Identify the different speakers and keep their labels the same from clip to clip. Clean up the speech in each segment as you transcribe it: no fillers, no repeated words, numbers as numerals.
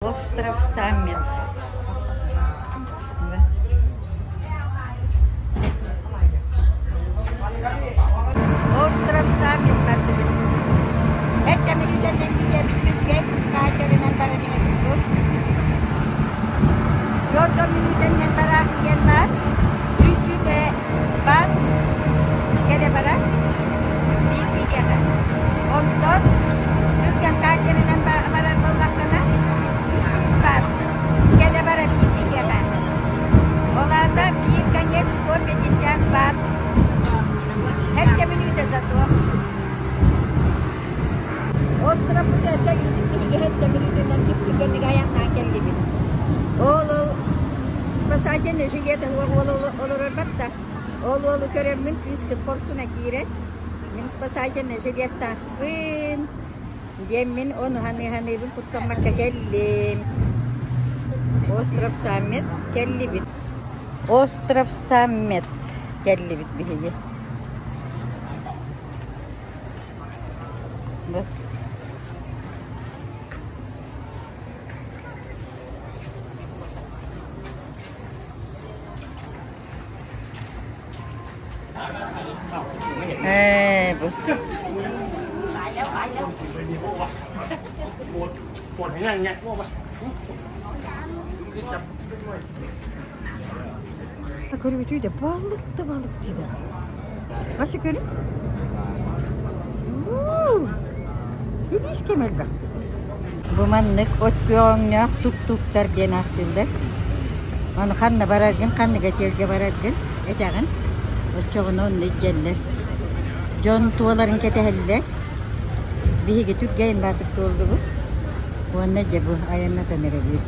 Speaker 1: Остров Саммит. Остров Саммит бардыбыт. Эрдэ мүнүүтэннэн тиийэбит түргэн катерынан баран иһэбит бу. Дьордо мүнүүтэннэн бараах диэн баар. Үс үтэ бар кэлэ бара биир киһиэхэ. Онтон түргэн катерынан барар буоллаххына Үс кэлэ бара биир киһиэхэ. Ол аата биир конец 150 бат. Эргэ мүнүүтэ зато. Островпут кэллибит биһиги эрдэ мүнүүтүнэн кип-кигэнник айаннаан кэллибит. Ол ол спасательный жилет уол олорор батта. Ол уолу көрөммүн кыыскыт хорсуна киирэр. Мин спасательный жилеттаахпын. Диэммин ону ханыыһаныыбын куттаммакка кэллим. Остров Саммит кэллибит. Остров Саммит кэллибит биһиги. Бу. Ээ, бу. Көрбүтүй да балык да балык дейді. Вася көрү. Илиискэ мөлбөх. Бу маннык от күөҕүҥнээх тук-туктар диэн ааттыыллар. Ону ханна бараргын, ханнык этиэлгэ бараргын этэҕин. Оччоҕуна онно илдьэллэр. Дьон туоларын кэтэһэллэр. Биһиги түргэн баатык туоллубут. Уонна дьэ бу айаннатан эрэбит.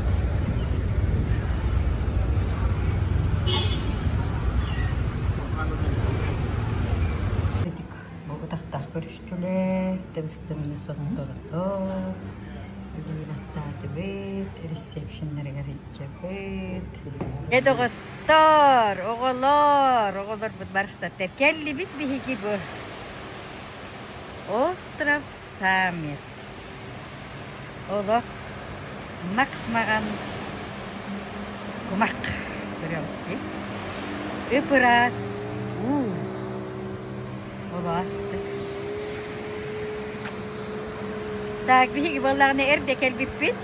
Speaker 1: Бу утахтаах көрүстүлэр, тыбыс-тымныы соттордо, үлэлэхтээтибит, ресепшеннэригэр илдьэбит. Дьэ доҕоттор, оҕолор, оҕолорбут барахсаттар кэллибит биһиги бу Остров Саммит. Олох мах-маҕан кумах көрөҕүт дии. Ып-ыраас уу Олоостук. Так, биһиги буоллаҕына эрдэ кэлбиппит.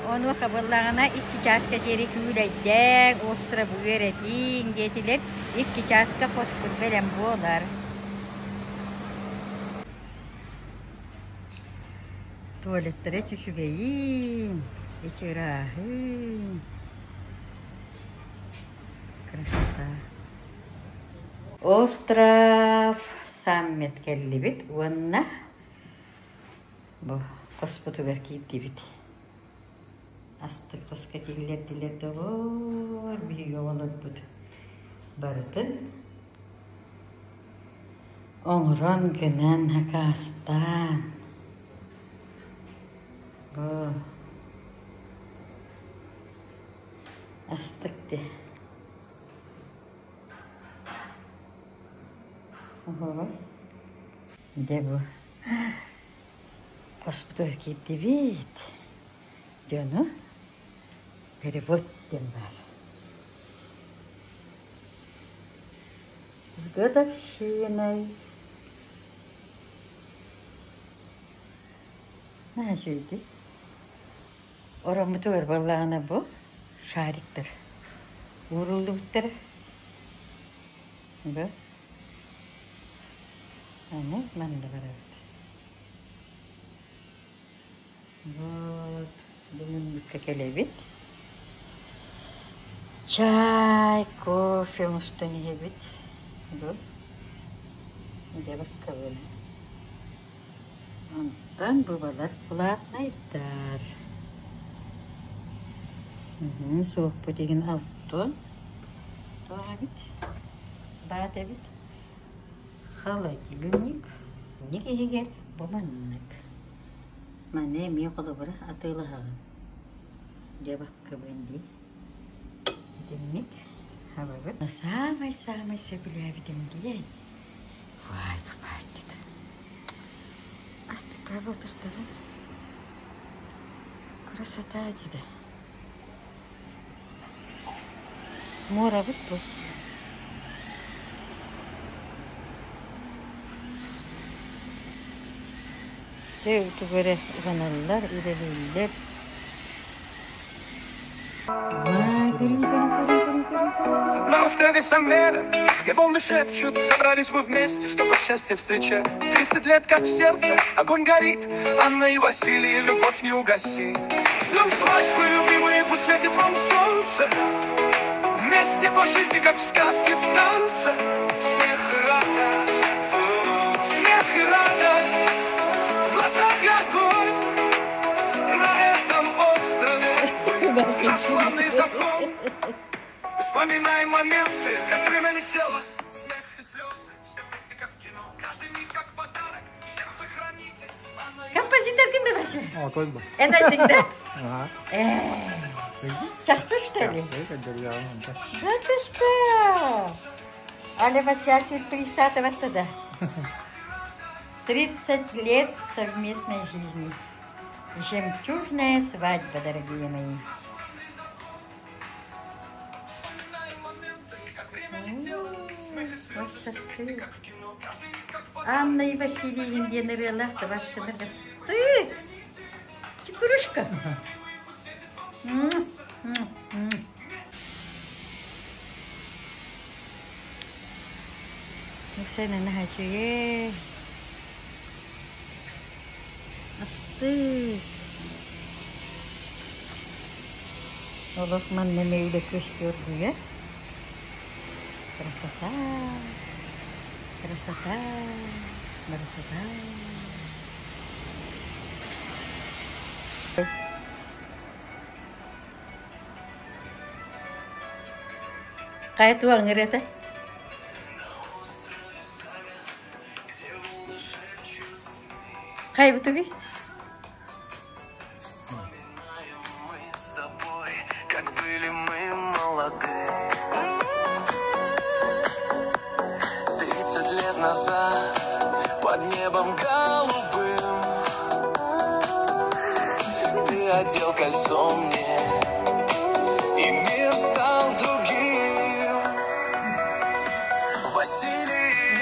Speaker 1: Онуоха буоллаҕына икки чааска диэри күүлэйдээҥ, острову үөрэтиҥ диэтилэр. Икки чааска хоспут бэлэм буолар. Туалеттара үчүгэйин, эчи ырааһын. Красота. Остров Саммит кэллибит уонна бу хоспутугар киирдибит. Астык хоско киллэрдилэр доҕоор, биһиги оҕолорбут барытын оҥорон гынан акаастаан бу астык дии. Дьэ бу хоспутугар киирдибит. Дьону перевод диэн баар. С годовщиной. Наһаа үчүгэйдик. Ороммутугар буоллаҕына бу шариктар ууруллубуттара. Бу аны манна барабыт. Вот бу муннукка кэлэбит. Чай, кофе оҥостон иһэбит. Бу дьэ баккабын. Онтон бубалар платнайдар. Суохпут игин алтон. Туох эбит? Баат эбит. Холодильник. Ник иһигэр бу маннык. Маны эмиэ холобура атыылаһаҕын. Дьэ баккабын дии. Итинник хабабыт. Саамай-саамай сөбүлээбитим диэн Вай, бабааччыта. Астыкка буотахтара. Красота диде. Муорабыт бу. Дьэ тугу эрэ уганаллар, үлэлииллэр.
Speaker 2: На острове Самера, где волны шепчут, собрались мы вместе, чтобы счастье встречать. 30 лет, как в сердце, огонь горит, Анна и Василий, любовь не угасит. С днем свадьбы, любимые, пусть светит вам солнце. Вместе по жизни, как в сказке, в танце. Смех и радость, смех и радость, в глазах огонь. На этом острове наш главный закон. Вспоминай моменты, как время летело. Смех и слезы, все вместе как в кино. Каждый миг как подарок, сердце храните. Анна и
Speaker 1: Композиторгын да Вася?
Speaker 3: О, койба.
Speaker 1: Эн айдың да?
Speaker 3: Ага.
Speaker 1: Э, чахчы что ли? Да ты что? Аля Вася сюрприз да. 30 лет совместной жизни. Жемчужная свадьба, дорогие мои.
Speaker 2: Вспоминай моменты, как время летело. Смех и слезы, все вместе как в кино. Каждый миг как подарок.
Speaker 1: Анна и Василий Венгенерелла, ваши Ты! Чекурушка! Сена наһаа Астык. Олох манна мэйлэ көстөргүе. Красота. Красота. Красота. Хайа туаҥыр этэ? Хайбытыгый?
Speaker 2: Как были мы молоды. 30 лет назад под небом голубым ты одел кольцо мне, и мир стал другим. Василий.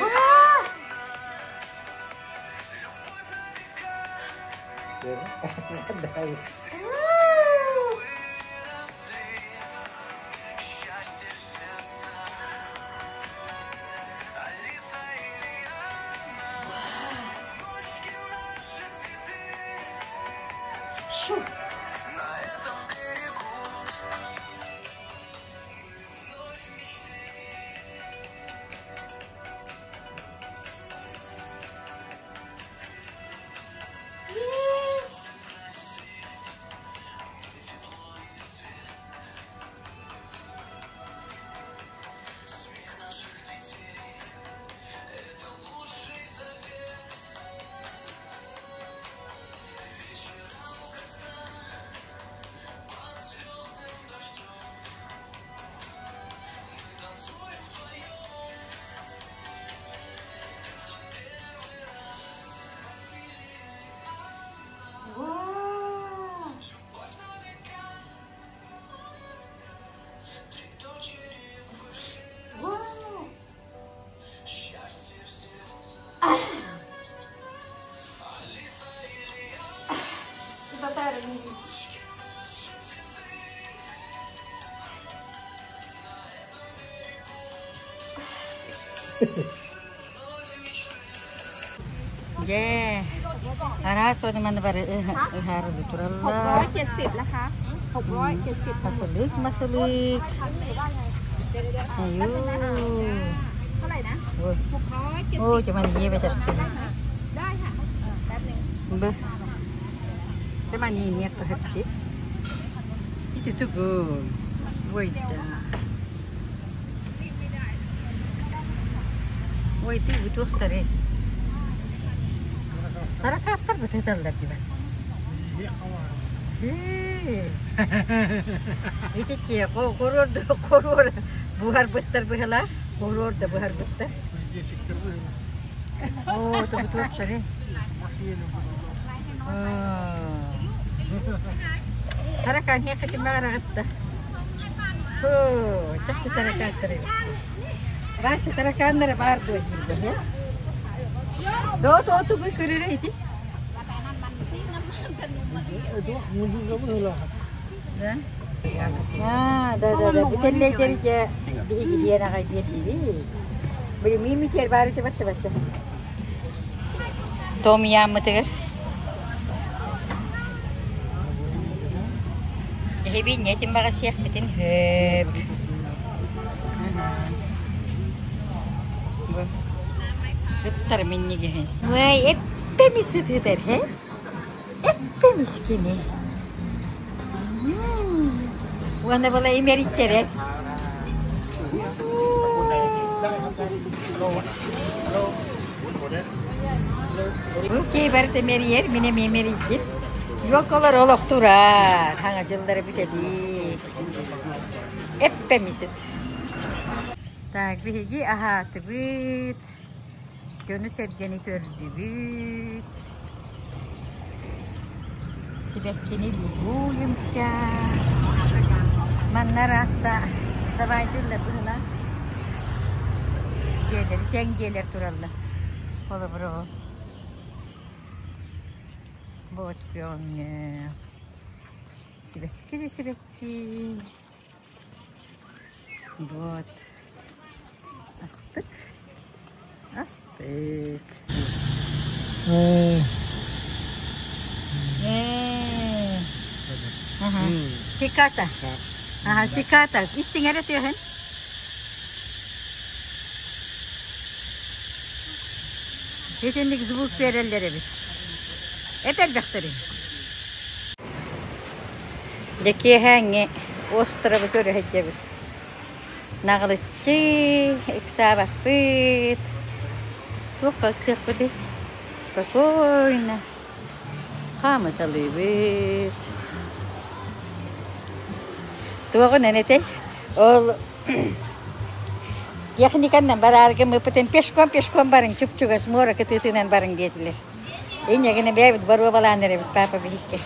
Speaker 2: Счастье в сердцах. Алиса и Лиана, внучки наши цветы.
Speaker 1: Шу.
Speaker 2: На этом берегу вновь мечты. Тепло и свет, смех наших детей — это лучший завет. Вечера у костра под звездным дождем мы танцуем вдвоем, как в тот первый раз. Василий и Анна, любовь на века, три дочери выросли, счастье в сердцах. Алиса и Лиана, внучки наши цветы. На этом берегу вновь мечты.
Speaker 1: Дьэ, араас ону-маны бары ыһаарылыы тураллар.
Speaker 4: 670 นะคะ 670
Speaker 1: Масылык, масылык. Айуу.
Speaker 4: เท่าไหร่นะ
Speaker 1: Ой,
Speaker 4: 670
Speaker 1: О, дьэ, манье бэтэр.
Speaker 4: ได้ค่ะแป๊บนึง
Speaker 1: Бу. Дьэ, манье не кыһыппит. Ити тугун. Ой, да. Ой, ты бутуохтары. Таракаттар бытыталлар дибас. Ити хоруор хоруор буһарбыттар быһалаах. Хоруор да буһарбыттар. Оо, тобутуохтары. Таракан хекати маҕараҕытта. Фу, чахчы таракааттар эбит. Вася таракааннара баар дуо диирбэ, Доо, тоо тугу көрөрө ити? Да? А, да, да, да. Бүтэллэйтери дьэ биһиги диэн аҕай биэрдибит. Били миимитиэр баар ити батта баса. Том яаммытыгар Эһиби ньэтин баҕасиэхпитин хөп. Бу ыттар минньигэһин. Уай, эппэми сытытар, he? Эппэмис кини. Уонна была имэриттэрэр. Окей, барыта мэрийэр, мин эмиэ мэрийдим. Ёлкалар олох турар, хаҥа дьыллара бүтэлии. Эппэмисит. Так, биһиги аһаатыбыт, дьону-сэргэни көрдүбүт. Сибэккини любуемся. Манна араста давайдыллар быһынан. Дьиэлэри тэҥ дьиэлэр тураллар. Холобура Вот күөҥҥэ сибэкки да сибэкки. Вот. Астык. Астык. Ээ. Аха. Сиката. Аха, сиката. Истиҥ эрэ тыаһын. Итинник звук биэрэллэр эбит. Эп элбэхтэрин. Дьэ киэһээҥҥи островы көрө сылдьабыт. Наҕылыччы ыксаабаппыт. Туохха ыксыахпытый? Спокойно хаамыталыыбыт. Туоҕунан этэй? Ол техниканнан барааргыммыппытын пешком-пешком барыҥ, чуп-чугас муора кытыытынан барыҥ диэтилэр. Инньэ гына бэйэбит боруобалаан эрэбит папа биһикки.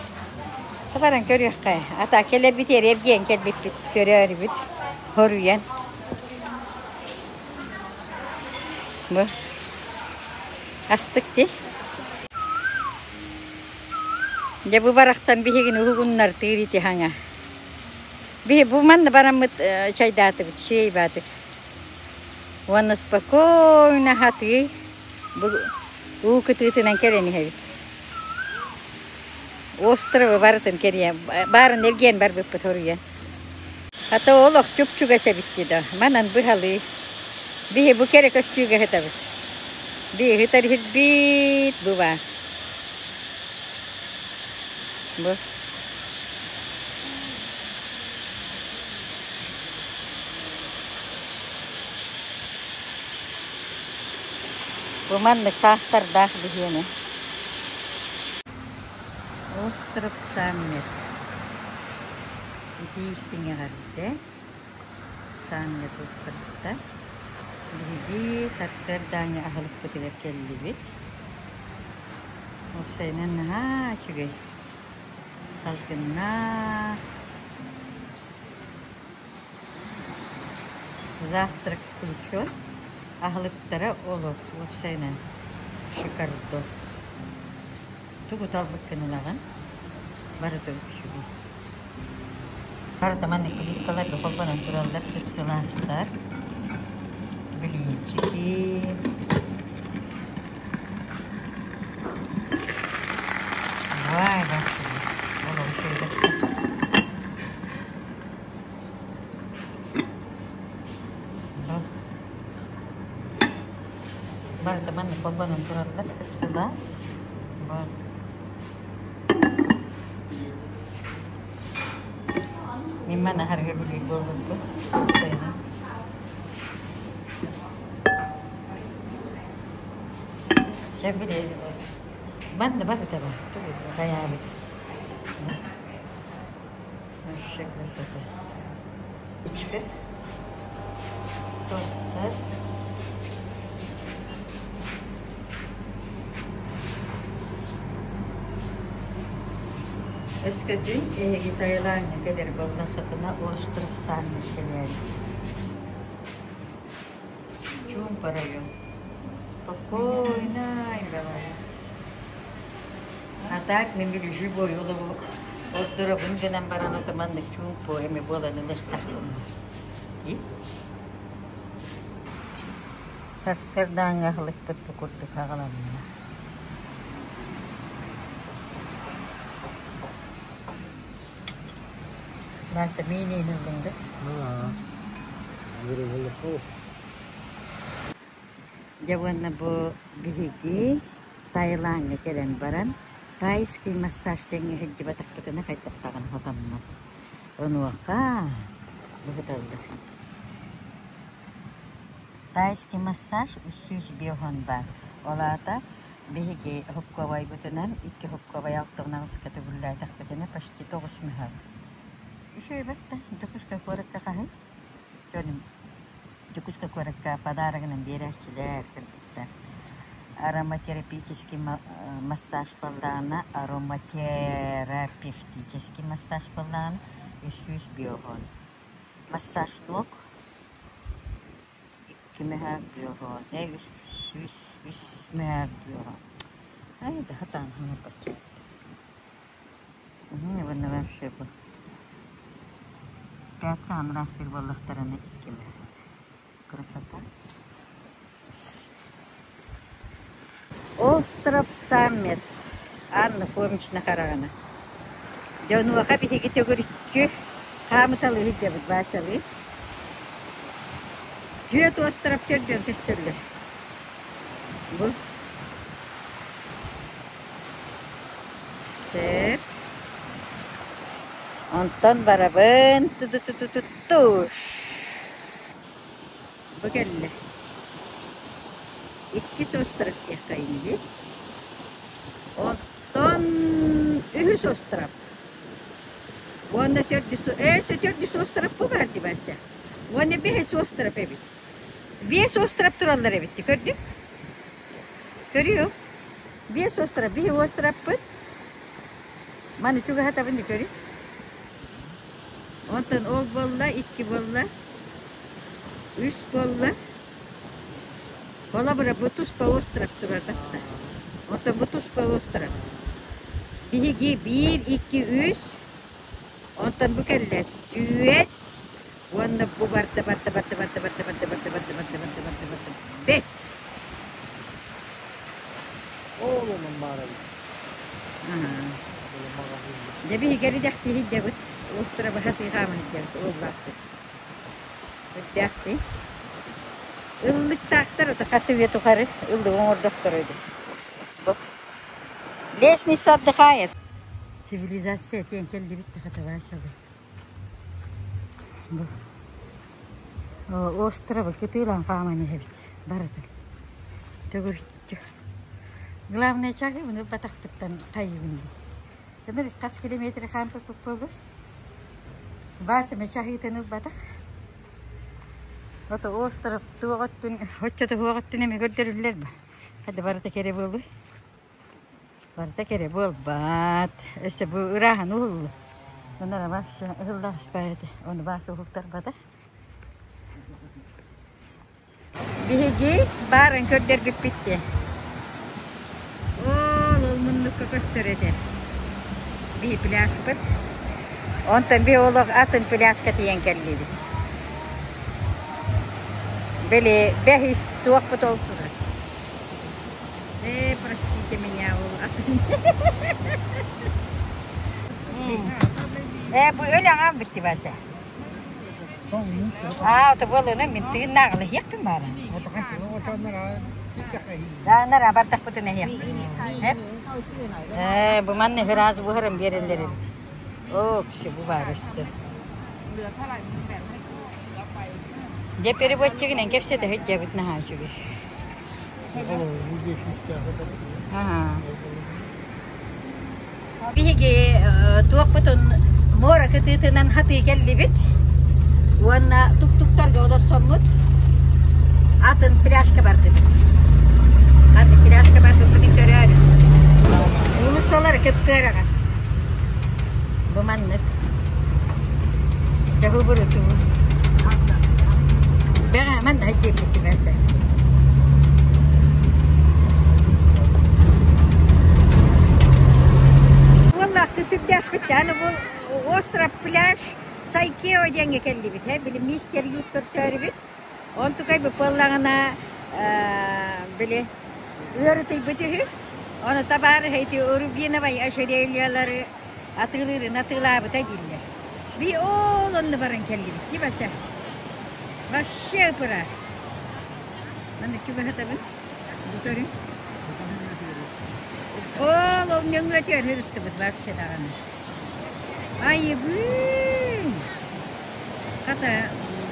Speaker 1: Баран көрүөххэ. Ата кэлэрбитигэр эргийэн кэлбиппит, көрөөрүбүт, хоруйан. Бу астык дии. Дьэ бу барахсан биһигини уһугуннартыыр ити хаҥа. Биһи бу манна бараммыт чайдаатыбыт, чэй баатык. Уонна спокойно хатыы бу уу кытыытынан кэлэн иһэбит. Островы барытын кэрийэн, баарын эргийэн барбыппыт хоруйан. Хата олох чуп-чугас эбит дии да, манан быһалыы. Биһи бу кэрэ көстүүгэ сытабыт. Биһи сытар иһирбит бу баар. Бу. Бу маннык таастардаах биһиэнэ. Остров Саммер. Итии истиҥ эҕэрдэ. Саммер островта. Биһиги сарсыардааҥҥы аһылыкпытыгар кэллибит. Уопсайынан наһаа үчүгэй. Салгыннаах. Завтрак включен. Аһылыктара олох уопсайынан шикардос. Тугу талбыккын ылаҕын, барыта үчүгэй. Барыта маннык плиткаларга холбонон тураллар сып-сылаастар. Блинчики. Вай, Олох үчүгэй. Барыта маннык холбонон тураллар сып-сылаас. Вот. Мин маны аһарга билии буолбуппун. Дьэ били манна барыта бар. Хайаабыт. Вообще красота. Ички. Тостер. Өскөтүн эһиги Таилаҥҥа кэлэр буоллаххытына остров Саммит кэлээри. Чуумпу район. Спокойно давай. А так мин били живой олоҕу ордоробун гынан баран ото маннык чуумпу эми буолан ылыахтаахпын. Сарсыардааҥҥы аһылыкпыт бу курдук аҕаланна. Вася, миин ыллыҥ да? Дьэ уонна бу биһиги Таилаҥҥа кэлэн баран тайский массаж тэҥҥэ сылдьыбатахпытына хайдах даҕаны сатаммат. Онуоха быһыталлар. Тайский массаж 305 баар. Ол аата биһиги һуккабайбытынан икки һуккабай алтыҕын аҕыска төгүллээтэхпитинэ почти 9 мөһөөк. Үчүгэй да, Дьокуускай куоракка хаһый? Дьонум Дьокуускай куоракка подарогынан биэрээччилэр кыргыттар. Ароматерапический массаж буоллаҕына, ароматерапевтический массаж буоллаҕына 305. Массаж ног 2 мөһөөк 50, 3 мөһөөк 50. Ай, да хатаан хаҥырбачча. Уонна вообще бу пятка амрастыр буоллахтарына 2 мөһөөк. Красота. Остров Саммит. Анна Фомична хараҕына. Дьонуоха биһиги төгүрүччү хаамыталыы сылдьабыт Васялыы. Түөрт остров төрдүөн көстөллөр. Бу. Сөп. Онтон барабын ту-ту-ту-ту-туш. Бу кэллэ. Иккис остров диэххэ инибит. Онтон үһүс остров. Уонна төрдүс, төрдүс остров бу баар дии Вася. Уонна бэһис остров эбит. Биэс остров тураллар эбит көрдүм. Көрүөм. Биэс остров, биир островпыт. Маны чугаһатабын да көрү. Онтон ол буолла, икки буолла, үс буолла. Холобура, бу туспа остров турар батта. Онтон бу туспа остров. Биһиги биир, икки, үс. Онтон бу кэллэ түөрт. Уонна бу барда, барда, барда, барда, барда, барда, барда, барда, барда, барда, барда, барда, бэс.
Speaker 3: Ол онон баар эбит.
Speaker 1: Дьэ биһиги эридэхтии сылдьабыт. Острова сатыы хаама сылдьабыт уоллаахпыт. Үрдээхтии. Ыллыктаахтар ото хас үйэ тухары ыллык оҥордохторо үһү. Бу. Лестница отдыхает. Цивилизация этиэн кэллибит да хата Вася бу. Острова кытыылаан хааман иһэбит барытын. Төгүрүччү. Главное чаһыыбын ылбатахпыттан хайыыбын дии. Ыныр хас километр хаампыппыт буолуой? Вася чаһыытын ылбатах. Ото остров туох өттүн, оччото туох өттүн эми көрдөрүллэр ба. Хадда барыта кэрэ буолуй. Барыта кэрэ буолбат. Өссө бу ырааһын уһуллу. Онора вообще ыһылласпай этэ. Ону баас уһуктарбата. Биһиги баарын көрдөрбүппүт дии. Ол ол муннукка көстөр этэ. Биһи пляжпыт. Онтон би олох атын пляжка тиийэн кэллибит. Били бэһис туохпут ол турар. Э, простите меня, ол атын. Э, бу өлөҥ битти Вася. Аа, ото буолуна мин тыыннааҕыла иһиэхпин баара. Да, нара бардахпытын иһиэхпин. Э, бу манна ыраас буһаран биэрэллэр эбит. О, кси бу баар өссө. Дьэ переводчигинэн кэпсэтэ сылдьабыт наһаа үчүгэй. Аhaa. Биһиги туохпутун муора кытыытынан хатыы кэллибит уонна тук-туктарга олорсоммут атын пляжка бардыбыт. Атын пляжка бардыбытын көрөөрү. Уулуссалар кып-кыараҕас. Бу маннык. Төһү бурутуу. Бэҕэ манна дьиэппит түбэсэ. Уоллаахты сүрдээхпит аны бу остров пляж Сайкео диэҥҥэ кэллибит э били мистер Ют көрсөөрүбүт онтукай быппаллаҕына били ыарытыйбыт үһү ону табаарыһа ити рубиновай ожерельялары атыылыырын атыылаабыта дииллэр би ол онно баран кэллибит ди баса вообще ыпыра манна чугаһатабын бу көрүҥ ол ол нөҥүөтүгэр ырыттыбыт вообще даҕаны Айыбыын! Хата,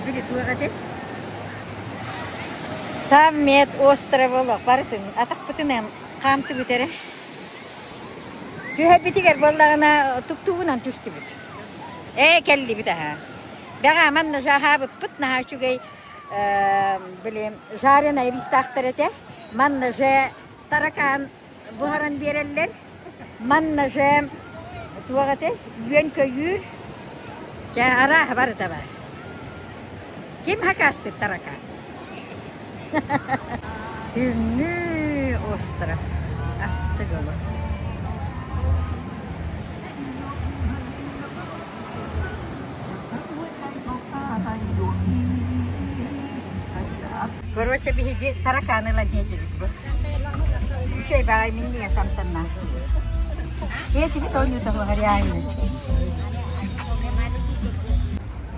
Speaker 1: били туох этэй? Саммит остров олох барытын атахпытынан хаамтыбыт эрэ. Түһэрбитигэр буоллаҕына туктугунан түстүбүт. Ээ кэллибит аһаа. Бэҕээ манна жаһаабыппыт наһаа үчүгэй били жареный ристаахтар этэ. Манна же таракан буһаран биэрэллэр. Манна же туох этэй? Үөн-көйүүр дьэ арааһа барыта баар. Ким хакаастыыр таракаан? Түүҥҥү остров астык олох. Короче, биһиги тараканы ылан диэтибит бу. Үчүгэй баҕай минньигэс амтаннаах. Диэтибит оонньуута суох реально.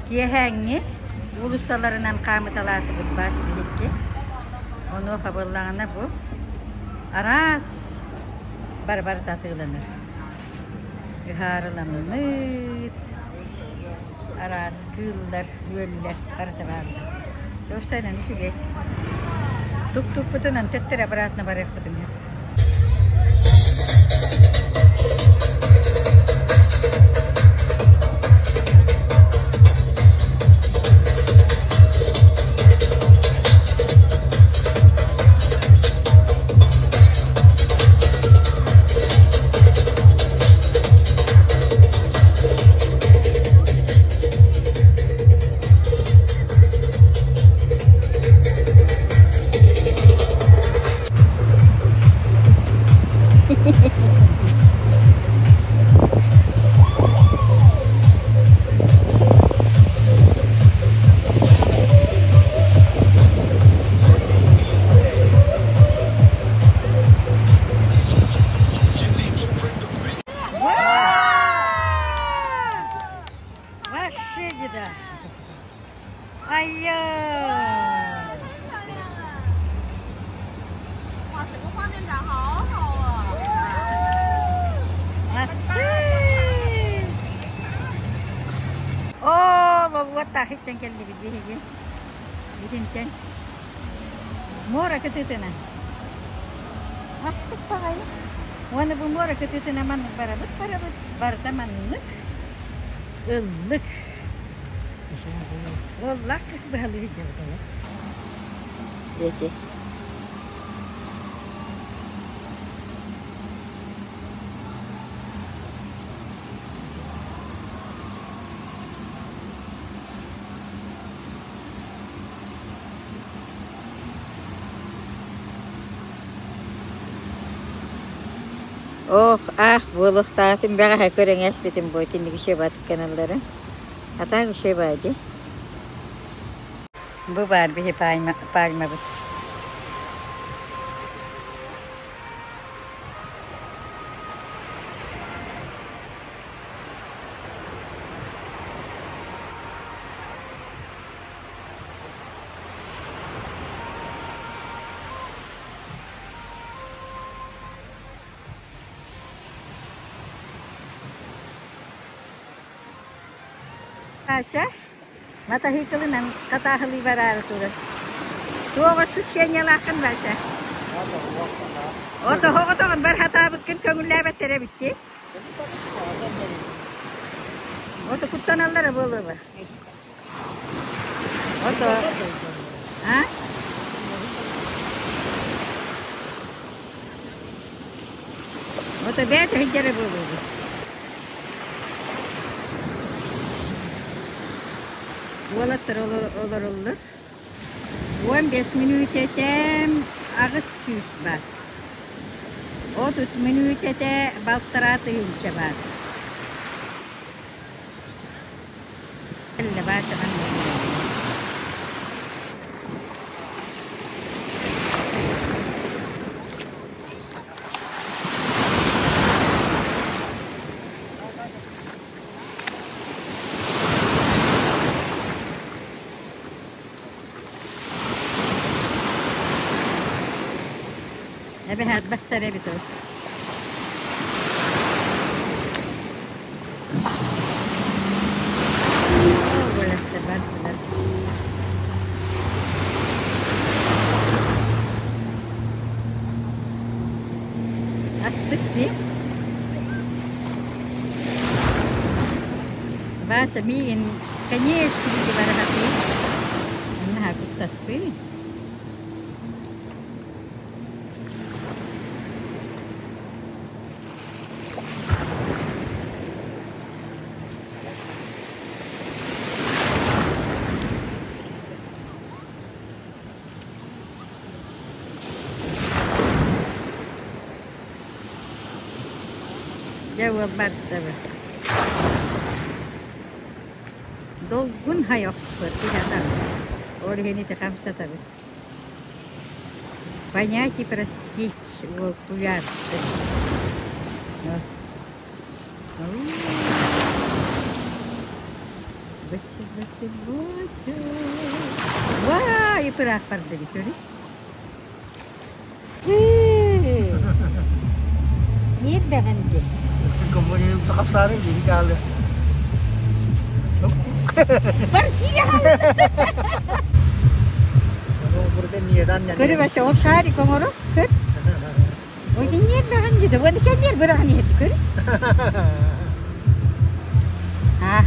Speaker 1: Киэһээҥҥи уулуссаларынан хаамыталаатыбыт бас биһикки. Онуоха буоллаҕына бу араас бар-барыта атыыланар. Ыһаарыламмыт, араас кыыллар, үөллэр барыта бааллар. Уопсайынан үчүгэй. Тук-тукпутунан төттөрү обратно барыахпытын сөп. Вообще деда. Айя!
Speaker 4: 哇，整个画面感好好啊！
Speaker 1: Оо, уоттаахыттан кэллибит биһиги. Итинтэн. Муора кытыытына. Астык баҕайы. Уонна бу муора кытыытына маннык барабыт барабыт. Барыта маннык. Ыллык. Уоллаах кыс быһалыы сылдьабыт олох. Дети. Ох, аах буолуохтаатым бэҕэһээ көрөҥ эспитим буо итинник үчүгэй баатык гыналларын. А так үчүгэй баа дии. Бу баар биһи пальма, пальмабыт. Ася, матаһыыкылынан хатааһылыы бараары турар. Туох ощущениелааххын Вася? Ото оҕотоҕун бар хатаабыккын көҥүллээбэттэр эбит дии. Ото куттаналлара буолуо Ото а? Ото бэйэтэ сылдьара буолуо. Уолаттар олороллор. 15 мүнүүтэтэ 800 баар. 30 мүнүүтэтэ балтараа тыһыынча баар. Эбэһээт барсар эбит ол. Бардылар. Астык дии. Вася миигин конечно барахатыы. Наһаа куттаспын. Дьэ уол бардыбыт. Долгун хай охсор киһи Ол иһин ити хамсатабыт. Понять и простить уол куйаарты. Бачы, бачы, бачы. Вай, ыраах барды көрү. Ниир бэҕэнди.
Speaker 3: Хапсаары дии хаалы.
Speaker 1: Бар киирэ Көрү баша ол шарик оҥоро көр. Ой ниир бэҕэнди да уонна кэнниэр быраҕан иһэрди көр. А.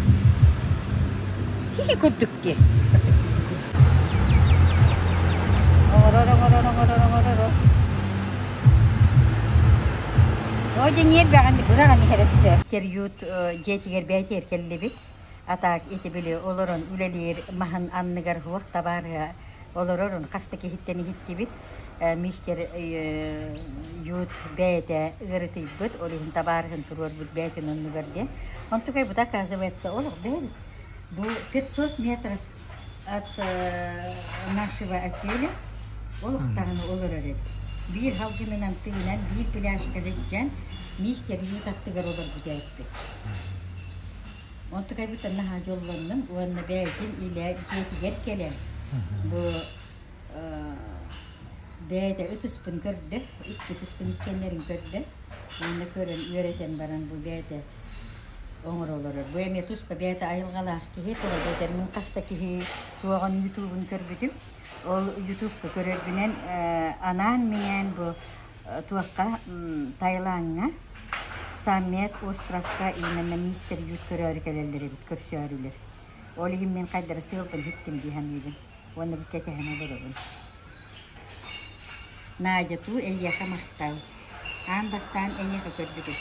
Speaker 1: Хихи курдук дии. Оҥорор, оҥорор, оҥорор, оҥорор. Ой, дьиҥиэр бэҕэн быраҕан иһэр өссө. Терют дьиэтигэр бэйэтигэр кэллибит. Атаак ити били олорон үлэлиир маһын анныгар суох табаарыһа олорорун хас да киһиттэн иһиттибит. Мистер Ют бэйэтэ ыарытыйбыт, ол иһин табаарыһын туруорбут бэйэтин оннугар диэн. Онтукай бу оказывается олох бэйэбит. Бу 500 метров от нашего отеля олохтоҕуна олорор эбит. Биир халгынынан тыынан, биир пляжка сылдьан, мистер Ют аттыгар олорбут эбиппит. Онтукайбыттан наһаа дьоллоннум уонна бэйэтин илэ дьиэтигэр кэлэн бу бэйэтэ ытыспын көрдө, икки ытыспын иккиэннэрин көрдө. Уонна көрөн үөрэтэн баран бу бэйэтэ оҥоро олорор. Бу эмиэ туспа бэйэтэ айылҕалаах киһи, тоҕо диэтэр мин хас да киһи туоҕун ютубун көрбүтүм. Ол ютубка көрөрбүнэн анаан-минээн бу туохха Таилаҥҥа Саммет островка именно мистер Ют көрөөрү кэлэллэр эбит, көрсөөрүлэр. Ол иһин мин хайдары сыалбын иһиттим дии саныыбын. Уонна бу кэтэһэн олоробун. Надя, туу эйиэхэ махтал. Аан бастаан эйиэхэ көрбүтүм.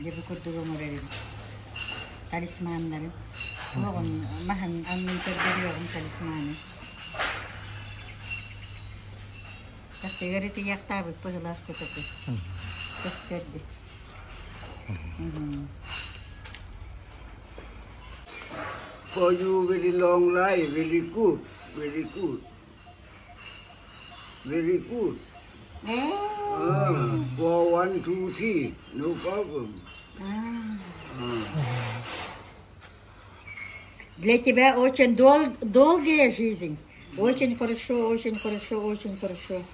Speaker 1: Дьэ бу курдук оҥорор эбит. Талисманнарын. Туоҕун маһын аннын көрдөрүөҕүм талисманы. Тахтыгар ытыйахтаабыт быһылаах кутуку. Көстөрдү.
Speaker 5: For you, very long life, very good, very good. Very good. Ah, 4, 1, 2, 3, no problem.
Speaker 1: Для тебя очень долгая жизнь. Очень хорошо, очень хорошо, очень хорошо.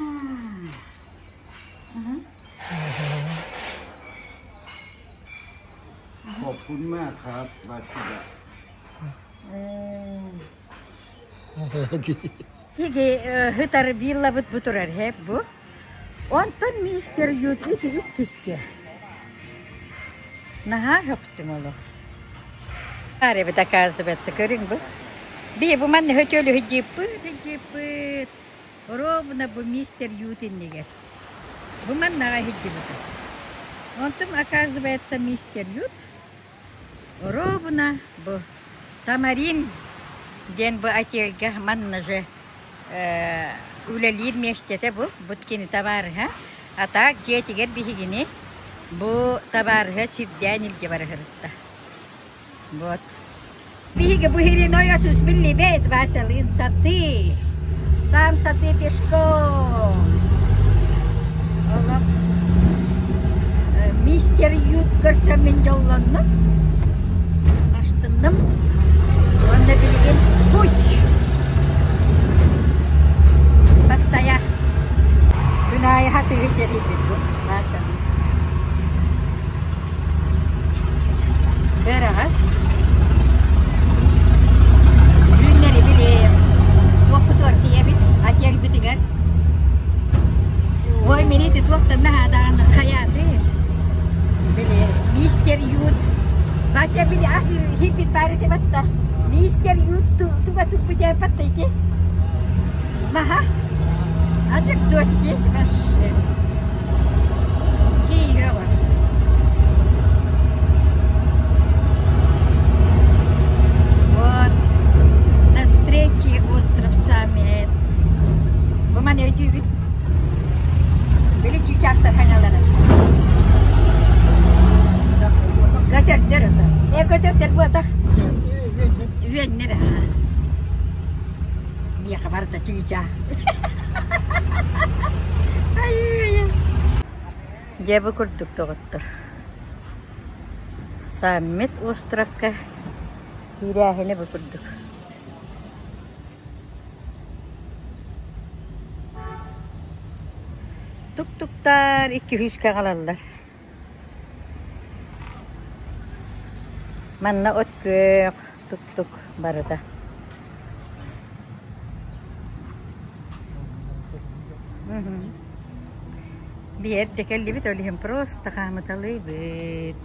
Speaker 5: ขอบคุณมากครับบาสิดะ
Speaker 1: Биһиги ытар виллабыт бу турар һэп бу. Онтон мистер Ют ити иккиске. Наһаа сөхтүм олох. Баар эбит оказывается, көрүҥ бу. Биһи бу манна хөтөлүһүдьиппыт, хыдьыппыт. Ровно бу мистер Ют иннигэр. Бу маннаҕа иһиддьибитим. Онтум, оказывается, мистер Ют ровно бу Тамарин диэн бу отельга манна же үлэлиир миэстэтэ бу, бу кини табаарыһа. А так дьиэтигэр биһигини бу табаарыһа сирдээн илдьэ барыһырытта. Вот. Биһиги бу Хириной осус биллибэт Васялыын сатыы. Сам сатыы пешком. Олох мистер Ют көрсөммүн дьоллоннум. Астынным. Уонна билигин путь. Баттайа. Күн аайы хатыыһы дьэһийбит бу Васялыын. Бэрэҕэс Түүннэри билиэм, туохпутугар тиийэбит, отельбытыгар. Ой, мин ити туохтан наһаадаҕын хайааты? Били, мистер Ют. Вася били ах хиппит баар ити батта. Мистер Ют туга туппутя батта ити. Маха. Анекдот ди вообще. Киирэ Вот. На встрече остров Самет. Бу маны өйдүүбүт. Били чыычаахтар хаҥалара. Көтөрдөр ото. Э көтөрдөр буотах. Үөннэр аха. Миэхэ барыта чыычаах. Ай-ай-ай. Дьэ бу курдук доҕоттор. Саммит островка киирээһинэ бу курдук. Тук-туктар икки үскэ аҕалаллар. Манна от күөх, тук-тук барыта. Биһи эрдэ кэллибит, ол иһин просто хаамыталыыбыт,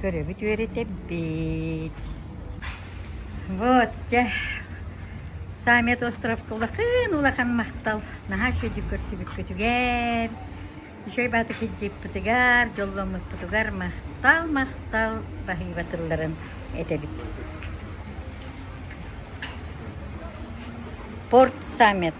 Speaker 1: көрөбүт, үөрэтэбит. Вот, дьэ, Самет островка улахан-улахан махтал. Наһаа үчүгэйдик көрсүбүккүтүгэр, үчүгэй баатык илдьиппитигэр, дьолломмуппутугар махтал-махтал баһыыба тылларын этэбит. Порт Самет.